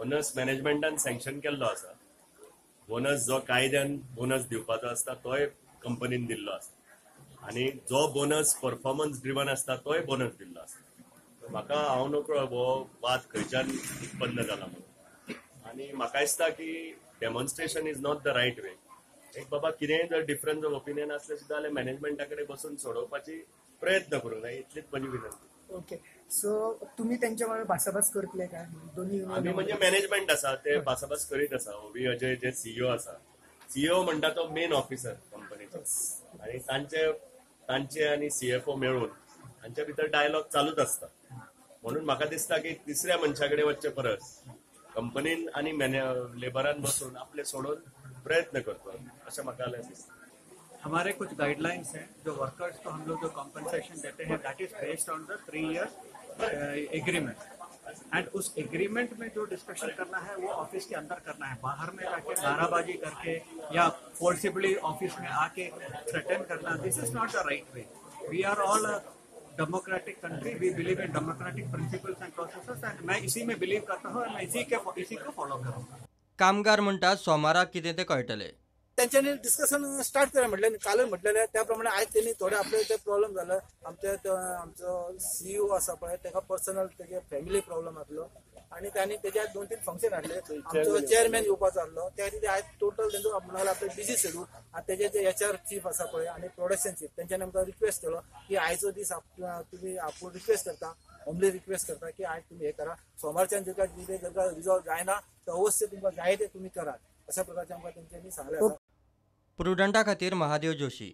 Bonus मॅनेजमेंटान sanction केल्लो आसा. Bonus जो कायद्यान बोनस दिवपाचो आसता तोय कंपनीन दिल्लो आसा आनी जो बोनस परफॉर्मन्स ड्रिवन आसता तोय बोनस दिल्लो आसा. म्हाका हांव नकळो हो वाद खंयच्यान उत्पन्न जाला म्हणून आनी म्हाका दिसता की demonstration is not the right way. एक बाबा कितेंय जर डिफरन्स ऑफ ओपिनियन आसलें सुद्दां जाल्यार मॅनेजमेंटा कडेन बसून सोडोवपाची प्रयत्न करूंक जाय, इतलीच म्हजी विनंती. ओके, सो तुम्ही त्यांच्या बरोबर भासाभास करतले काय? दोन्ही आमी म्हणजे मॅनेजमेंट आसा ते भासाभास करीत आसा. ओवी अजय जे सीईओ आसा, सीईओ म्हणटा तो मेन ऑफिसर कंपनीचो आनी तांचे आनी सीएफओ मेळून हांच्या भितर डायलॉग चालूच आसता. म्हणून म्हाका दिसता की तिसऱ्या मनशा कडेन वचचे परस कंपनीन आनी लेबरान बसून आपले सोडोवन प्रयत्न करतो अशें म्हाका दिसता. हमारे कुछ गाइडलाइंस हैं जो वर्कर्स को हम लोग जो कॉम्पनसेशन देते हैं that is based on the 3 year agreement and उस एग्रीमेंट में जो डिस्कशन करना है वो ऑफिस के अंदर करना है. बाहर में जाके नाराबाजी करके या फोर्सिबली ऑफिस में आके थ्रेटन करना, this is not the right way. We are all a democratic country, we believe in democratic principles and processes and मैं इसी में बिलीव करता हूँ और मैं इसी को फॉलो करूँगा. कामगार म्हणटात सोमाराक कितें तें कळटलें. तेंच्यांनी डिस्कशन स्टार्ट करा म्हटलें, कालूय म्हटलेलें त्या प्रमाणे आयज तेणी थोडे आपले ते प्रॉब्लम जाले. आमचे आमचो सीईओ आसा पळय ताका पर्सनल तेजे फॅमिली प्रॉब्लम आसलो आनी तांणी तेज्या 2-3 फंक्शन हाडले. आमचो चेअरमॅन येवपाचो आसलो त्या खातीर आयज टोटल तेंचो म्हणल्यार आपले बिजी शेड्यूल. आनी तेजे जे एचआर चीफ आसा पळय आनी प्रोडक्शन चीफ तेंच्यांनी आमकां रिक्वेस्ट केलो की आयचो दीस तुमी आपूण रिक्वेस्ट करता, होमली रिक्वेस्ट करता की आयज तुमी हें करा, सोमारच्यान जर का रिजॉल्व जायना तर अवश्य तुमकां जाय ते तुमी करात, अशा प्रकारचे आमकां तेंच्यांनी सांगलें. प्रुडंटा खातीर महादेव जोशी.